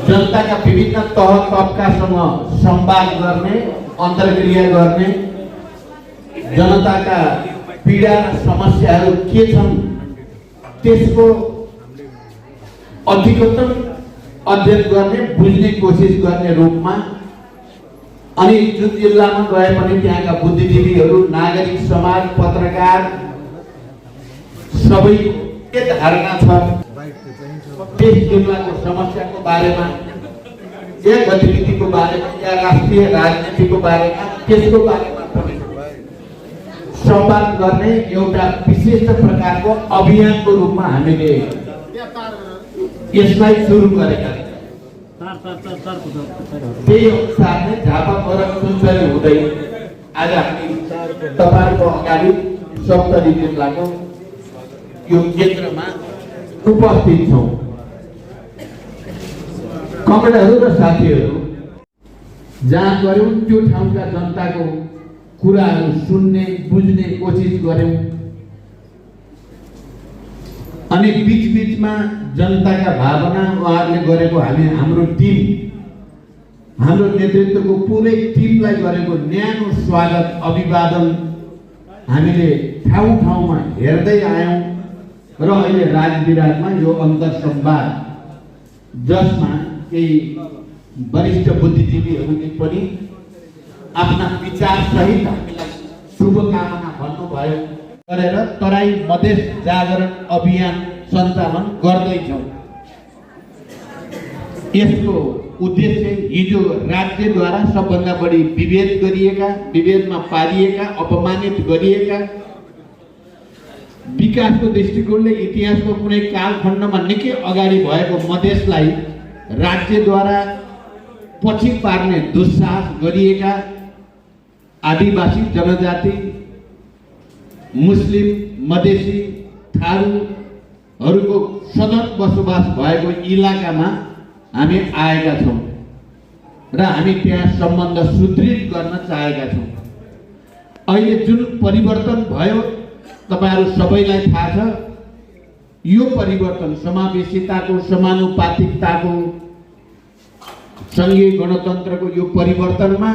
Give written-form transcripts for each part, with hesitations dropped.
जनताका विभिन्न तह तबकासँग संवाद गर्ने, अन्तर्क्रिया गर्ने, जनताका पीडा र समस्याहरू के छन् त्यसको अधिकतम अध्ययन गर्ने, बुझ्ने कोसिस गर्ने रूपमा अनि जुन जिल्लामा गए पनि त्यहाँका बुद्धिजीवीहरू, नागरिक समाज, पत्रकार सबै के धारणा छ त्यस जिल्लाको समस्याको बारेमा या गतिविधिको बारेमा या राष्ट्रिय राजनीतिको बारेमा त्यसको बारेमा पनि संवाद गर्ने एउटा विशिष्ट प्रकारको अभियानको रूपमा हामीले यसलाई सुरु गरेका त्यही अनुसार नै झापा फरक सुनसरी हुँदै आज हामी तपाईँहरूको अगाडि सप्तरी जिल्लाको यो केन्द्रमा उपस्थित छौँ। कमरेडहरू र साथीहरू, जहाँ गयौँ त्यो ठाउँका जनताको कुराहरू सुन्ने, बुझ्ने कोसिस गर्यौँ अनि बीच-बीचमा जनताका भावना उहाँहरूले गरेको हाम्रो टिम, हाम्रो नेतृत्वको पुरै टिमलाई गरेको न्यानो स्वागत, अभिवादन हामीले ठाउँ-ठाउँमा हेर्दै आयौँ र अहिले राजविराटमा यो अन्तर संवाद जसमा केही वरिष्ठ बुद्धिजीवीहरूले पनि आफ्ना विचार सहित हामीलाई शुभकामना भन्नुभयो गरेर तराई मधेस जागरण अभियान सञ्चालन गर्दैछौँ। यसको उद्देश्य हिजो राज्यद्वारा सबभन्दा बढी विभेद गरिएका, विभेदमा पारिएका, अपमानित गरिएका, विकासको दृष्टिकोणले इतिहासको कुनै कालखण्डमा निकै अगाडि भएको मधेसलाई राज्यद्वारा पछि पार्ने दुस्साहस गरिएका आदिवासी जनजाति, मुस्लिम, मधेसी, थारूहरूको सतत बसोबास भएको इलाकामा हामी आएका छौँ र हामी त्यहाँ सम्बन्ध सुदृढ गर्न चाहेका छौँ। अहिले जुन परिवर्तन भयो तपाईहरु सबैलाई थाहा छ, यो परिवर्तन समावेशिताको, समानुपातिकताको, संघीय गणतन्त्रको यो परिवर्तनमा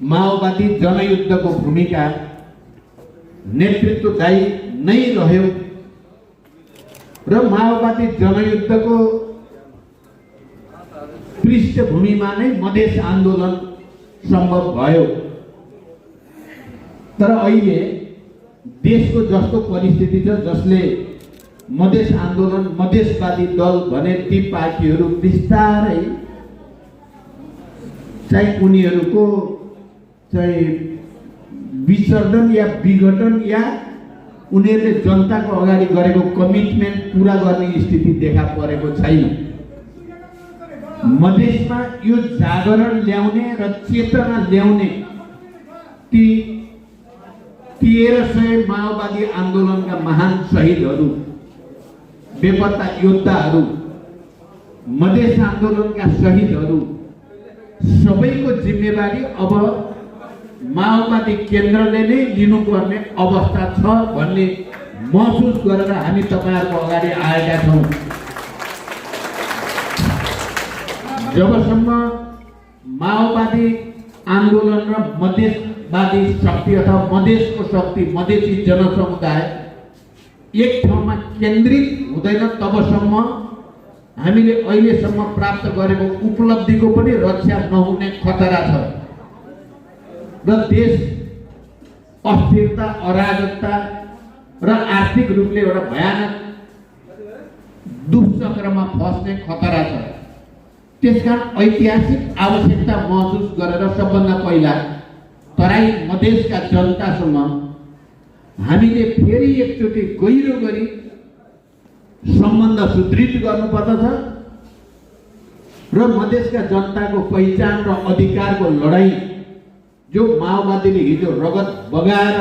माओवादी जनयुद्धको भूमिका नेतृत्वदायी नै रह्यो र माओवादी जनयुद्धको पृष्ठभूमिमा नै मधेस आन्दोलन सम्भव भयो। तर अहिले देशको जस्तो परिस्थिति छ, जसले मधेस आन्दोलन, मधेसवादी दल भने ती पार्टीहरू बिस्तारै चाहिँ उनीहरूको चाहिँ विसर्जन या विघटन या उनीहरूले जनताको अगाडि गरेको कमिटमेन्ट पूरा गर्ने स्थिति देखा परेको छैन। मधेसमा यो जागरण ल्याउने र चेतना ल्याउने ती 1300 माओवादी आन्दोलनका महान शहीदहरू, बेपत्ता योद्धाहरू, मधेस आन्दोलनका शहीदहरू सबैको जिम्मेवारी अब माओवादी केन्द्रले नै लिनुपर्ने अवस्था छ भन्ने महसुस गरेर हामी तपाईहरुको अगाडि आएका छौँ। जबसम्म माओवादी आन्दोलन र मधेसवादी शक्ति अथवा मधेसको शक्ति, मधेसी जनसमुदाय एक ठाउँमा केन्द्रित हुँदैन, तबसम्म हामीले अहिलेसम्म प्राप्त गरेको उपलब्धिको पनि रक्षा नहुने खतरा छ र देश अस्थिरता, अराजकता र आर्थिक रूपले एउटा भयानक दुष्चक्रमा फस्ने खतरा छ। त्यसकारण ऐतिहासिक आवश्यकता महसुस गरेर सबभन्दा पहिला तराई मधेसका जनतासँग हामीले फेरि एकचोटि गहिरो गरी सम्बन्ध सुदृढ गर्नुपर्दछ र मधेसका जनताको पहिचान र अधिकारको लडाईँ जो माओवादीले हिजो रगत बगाएर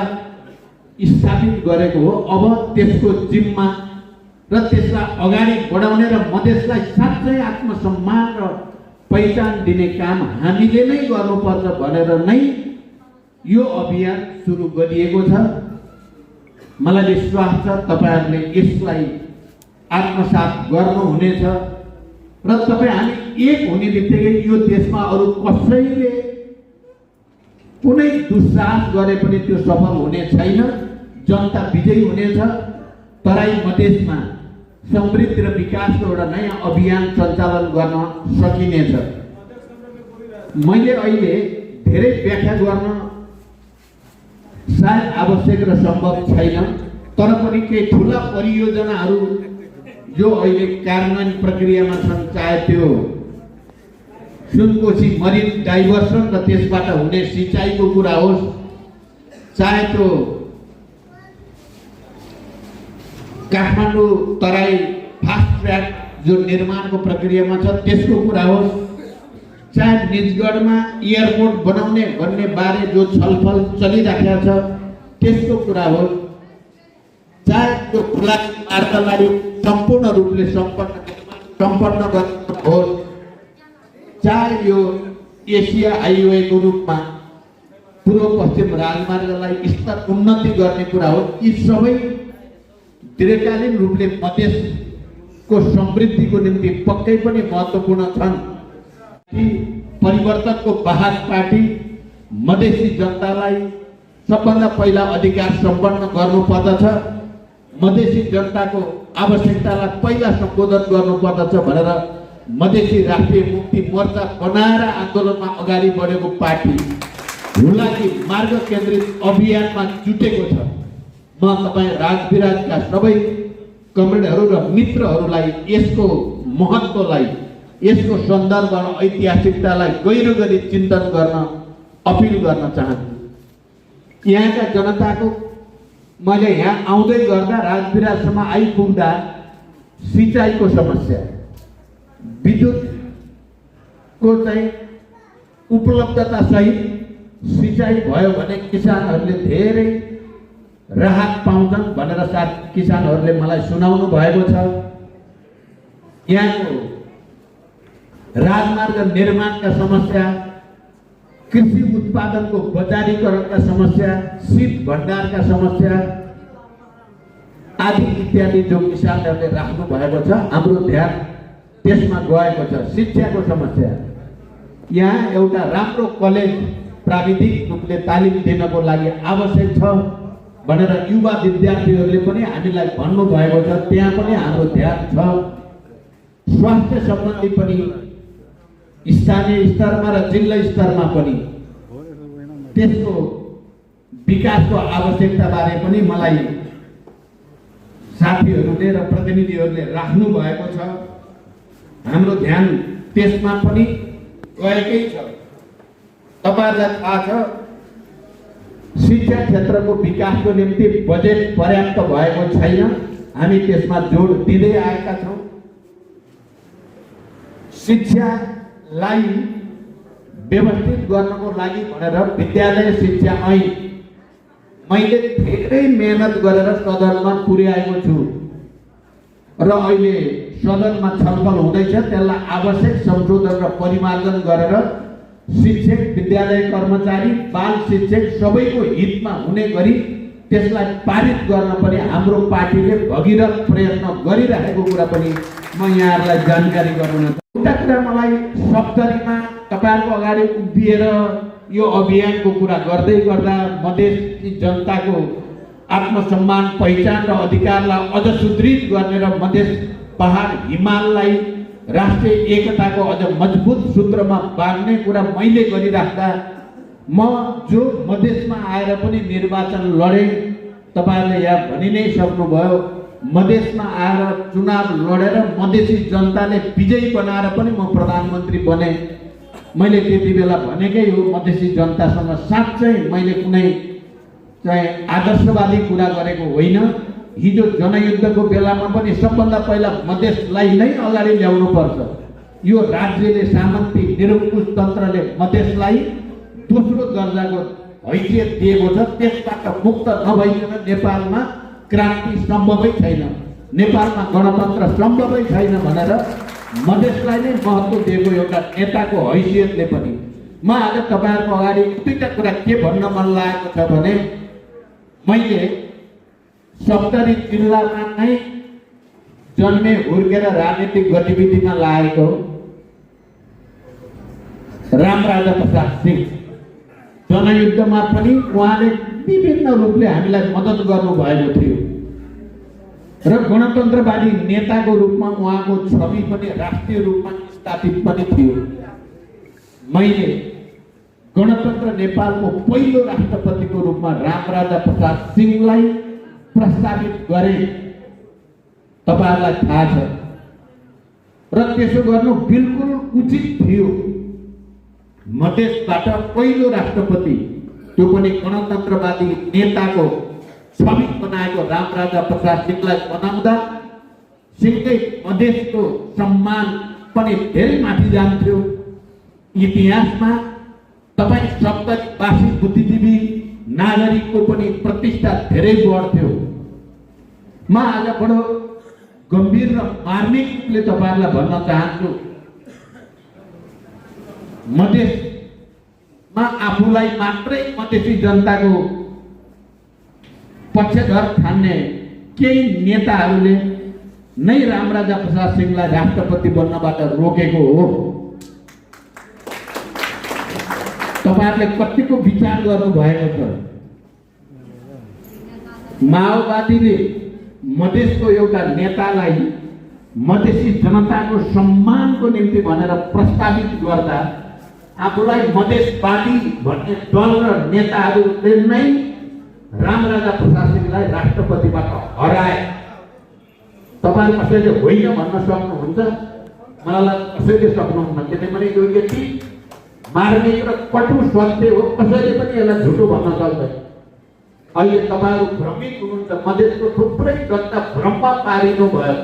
स्थापित गरेको हो, अब त्यसको जिम्मा र त्यसलाई अगाडि बढाउने र मधेसलाई साँच्चै आत्मसम्मान र पहिचान दिने काम हामीले नै गर्नुपर्छ भनेर नै यो अभियान सुरु गरिएको छ। मलाई विश्वास छ तपाईहरुले यसलाई आत्मसात गर्नुहुनेछ र तपाईँ हामी एक हुने बित्तिकै यो देशमा अरू कसैले कुनै दुस्साहस गरे पनि त्यो सफल हुने छैन। जनता विजयी हुनेछ। तराई मधेसमा समृद्धि र विकासको एउटा नयाँ अभियान सञ्चालन गर्न सकिनेछ। मैले अहिले धेरै व्याख्या गर्न सायद आवश्यक र सम्भव छैन, तर पनि केही ठुला परियोजनाहरू जो अहिले कार्यान्वयन प्रक्रियामा छन्, चाहे त्यो सुनकोशी मरिन डाइभर्सन र त्यसबाट हुने सिँचाइको कुरा होस्, चाहे त्यो काठमाडौँ तराई फास्ट ट्र्याक जो निर्माणको प्रक्रियामा छ त्यसको कुरा होस्, चाहे निजगढमा एयरपोर्ट बनाउने भन्ने बारे जो छलफल चलिरहेको छ त्यसको कुरा होस्, चाहे त्यो खुला वार्तालाई सम्पूर्ण रूपले सम्पन्न गर्ने होस्, चाहे यो एसिया हाइवेको रूपमा पूर्व पश्चिम राजमार्गलाई स्तर उन्नति गर्ने कुरा हो, यी सबै दीर्घकालीन रूपले मधेसको समृद्धिको निम्ति पक्कै पनि महत्त्वपूर्ण छन्। परिवर्तनको वाहक पार्टी मधेसी जनतालाई सबभन्दा पहिला अधिकार सम्पन्न गर्नुपर्दछ, मधेसी जनताको आवश्यकतालाई पहिला सम्बोधन गर्नुपर्दछ भनेर मधेसी राष्ट्रिय मुक्ति मोर्चा बनाएर आन्दोलनमा अगाडि बढेको पार्टी हुलाकी मार्ग केन्द्रित अभियानमा जुटेको छ। म तपाईँ राजविराजका सबै कमरेडहरू र मित्रहरूलाई यसको महत्त्वलाई, यसको सन्दर्भ र ऐतिहासिकतालाई गहिरो गरी चिन्तन गर्न अपिल गर्न चाहन्छु। यहाँका जनताको मैले यहाँ आउँदै गर्दा राजविराजसम्म आइपुग्दा सिँचाइको समस्या, विद्युतको चाहिँ उपलब्धता सहित सिँचाइ भयो भने किसानहरूले धेरै राहत पाउँछन् भनेर किसानहरूले मलाई सुनाउनु भएको छ। यहाँको राजमार्ग निर्माणका समस्या, कृषि उत्पादनको बजारीकरणका समस्या, शीत भण्डारका समस्या आदि इत्यादि जो किसानहरूले राख्नु भएको छ, हाम्रो ध्यान त्यसमा गएको छ। शिक्षाको समस्या, यहाँ एउटा राम्रो कलेज प्राविधिक रूपले तालिम दिनको लागि आवश्यक छ भनेर युवा विद्यार्थीहरूले पनि हामीलाई भन्नुभएको छ, त्यहाँ पनि हाम्रो ध्यान छ। स्वास्थ्य सम्बन्धी पनि स्थानीय स्तरमा र जिल्ला स्तरमा पनि त्यसको विकासको आवश्यकता बारे पनि मलाई साथीहरूले र प्रतिनिधिहरूले राख्नु भएको छ। हाम्रो ध्यान त्यसमा पनि गएकै छ। तपाईहरुलाई थाहा छ शिक्षा क्षेत्रको विकासको निम्ति बजेट पर्याप्त भएको छैन, हामी त्यसमा जोड दिँदै आएका छौँ। शिक्षालाई व्यवस्थित गर्नको लागि भनेर विद्यालय शिक्षा ऐन मैले धेरै मेहनत गरेर सदनमा पुर्याएको छु र अहिले सदनमा छलफल हुँदैछ। त्यसलाई आवश्यक संशोधन र परिमार्जन गरेर शिक्षक, विद्यालय कर्मचारी, बाल शिक्षक सबैको हितमा हुने गरी त्यसलाई पारित गर्न पनि हाम्रो पार्टीले भगीरथ प्रयत्न गरिरहेको कुरा पनि म यहाँहरूलाई जानकारी गराउन चाहन्छु। एउटा कुरा मलाई सप्तरीमा तपाईहरुको अगाडि उभिएर यो अभियानको कुरा गर्दै गर्दा मधेसी जनताको आत्मसम्मान, पहिचान र अधिकारलाई अझ सुदृढ गर्ने र मधेस पहाड हिमाललाई राष्ट्रिय एकताको अझ मजबुत सूत्रमा बाँध्ने कुरा मैले गरिराख्दा म जो मधेसमा आएर पनि निर्वाचन लडे, तपाईहरुले यहाँ भनि नै सक्नुभयो, मधेसमा आएर चुनाव लडेर मधेसी जनताले विजयी बनाएर पनि म प्रधानमन्त्री बने। मैले त्यति बेला भनेकै हो, मधेसी जनतासँग साँच्चै मैले कुनै चाहिँ आदर्शवादी कुरा गरेको होइन। हिजो जनयुद्धको बेलामा पनि सबभन्दा पहिला मधेसलाई नै अगाडि ल्याउनु पर्छ। यो राज्यले सामन्ती निरङ्कुश तन्त्रले मधेसलाई दोस्रो दर्जाको हैसियत दिएको छ। त्यसबाट मुक्त नभइकन नेपालमा क्रान्ति सम्भवै छैन, नेपालमा गणतन्त्र सम्भवै छैन भनेर मधेसलाई नै महत्त्व दिएको एउटा नेताको हैसियतले पनि म आज तपाईहरुको अगाडि दुईटा कुरा के भन्न मन लागेको छ भने, मैले सप्तरी जिल्लामा नै जन्मे हुर्केर राजनीतिक गतिविधिमा लागेको रामराजा प्रसाद सिंह। जनयुद्धमा पनि उहाँले विभिन्न रूपले हामीलाई मद्दत गर्नुभएको थियो र गणतन्त्रवादी नेताको रूपमा उहाँको छवि पनि राष्ट्रिय रूपमा स्थापित पनि थियो। मैले गणतन्त्र नेपालको पहिलो राष्ट्रपतिको रूपमा रामराजा प्रसाद सिंहलाई प्रस्तावित गरे, तपाईहरुलाई थाहा छ, र त्यसो गर्नु बिल्कुल उचित थियो। मधेसबाट पहिलो राष्ट्रपति, त्यो पनि गणतन्त्रवादी नेताको छवि बनाएको रामराजा प्रसाद सिंहलाई बनाउँदा सिंहकै मधेसको सम्मान पनि धेरै माथि जान्थ्यो। इतिहासमा तपाईँ सप्तरीवासी बुद्धिजीवी नागरिकको पनि प्रतिष्ठा धेरै बढ्थ्यो। म आज बडो गम्भीर र मार्मिक रूपले तपाईहरुलाई भन्न चाहन्छु, मधेसमा आफूलाई मात्रै मधेसी जनताको पक्षधर ठान्ने केही नेताहरूले नै रामराजा प्रसाद सिंहलाई राष्ट्रपति बन्नबाट रोकेको हो। तपाईहरुले कतिको विचार गर्नु भएको छ? माओवादीले मधेसको एउटा नेतालाई मधेसी जनताको सम्मानको निम्ति भनेर प्रस्तावित गर्दा आफूलाई मधेसवादी भन्ने दल र नेताहरूले नै रामराजा प्रसाद सिंहलाई राष्ट्रपतिबाट हराए। तपाईहरु कसैले होइन भन्न सक्नुहुन्छ? मलाई कसैले सक्नुहुन्न, किनभने यो यति मार्मिक र कटु सत्य हो, कसैले पनि यसलाई झुटो भन्न सक्दैन। अहिले तपाईहरु भ्रमित हुनुहुन्छ, मधेसको थुप्रै जनता भ्रममा पारिनु भयो।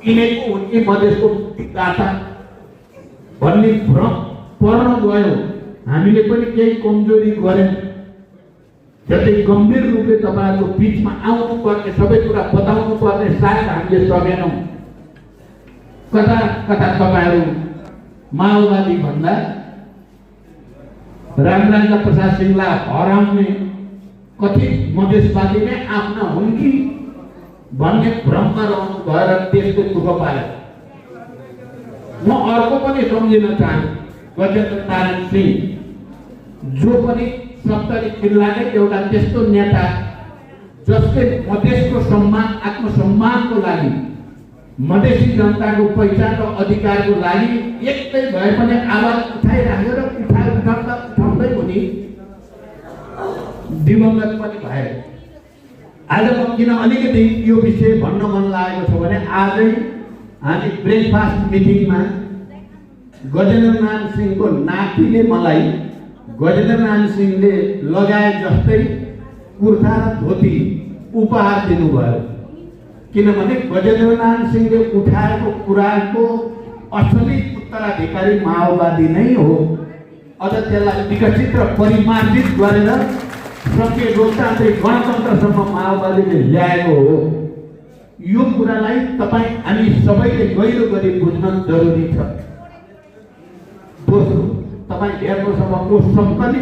किनेको उनकी मधेसको मुक्तिदाता भन्ने भ्रम पर्न गयो। हामीले पनि केही कमजोरी गर्यौं, जति गम्भीर रूपले तपाईहरुको बीचमा आउनु पर्ने, सबै कुरा बताउनु पर्ने साथ हामीले सकेनौं। कता कता तपाईहरु माओवादी भन्दा रामराजा प्रसाद सिंहलाई हराउने कति मधेसवादी नै आफ्ना हुन् कि भन्ने भ्रममा रहनु भएर देशको दुःख पायो। म अर्को पनि सम्झिन चाहन्छु, गजेन्द्र नारायण सिंह, जो पनि सप्तरी जिल्लाकै एउटा त्यस्तो नेता जसले मधेसको सम्मान, आत्मसम्मानको लागि, मधेसी जनताको पहिचान र अधिकारको लागि एक्लै भए पनि आवाज उठाइराखेर उठाउँदै हुने दिवंगत पनि भए। आज म किन अलिकति यो विषय भन्न मन लागेको छ भने आजै हामी ब्रेकफास्ट मिटिङमा गजेन्द्र नारायण सिंहको नातिले मलाई गजेन्द्र नारायण सिंहले लगाए जस्तै कुर्ता र धोती उपहार दिनुभयो। किनभने गजेन्द्र नारायण सिंहले उठाएको कुराको असली उत्तराधिकारी माओवादी नै हो। अझ त्यसलाई विकसित र परिमार्जित गरेर संघीय लोकतान्त्रिक गणतन्त्रसम्म माओवादीले ल्याएको हो। यो कुरालाई तपाई हामी सबैले गहिरो गरी बुझ्न जरुरी छ। दोस्रो, तपाई हेर्नुहोस्, सक्कली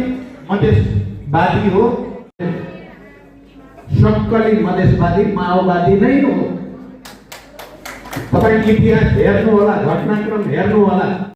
मधेसवादी हो, सक्कली मधेसवादी माओवादी नै हो। तपाई इतिहास हेर्नु होला, घटनाक्रम हेर्नु होला।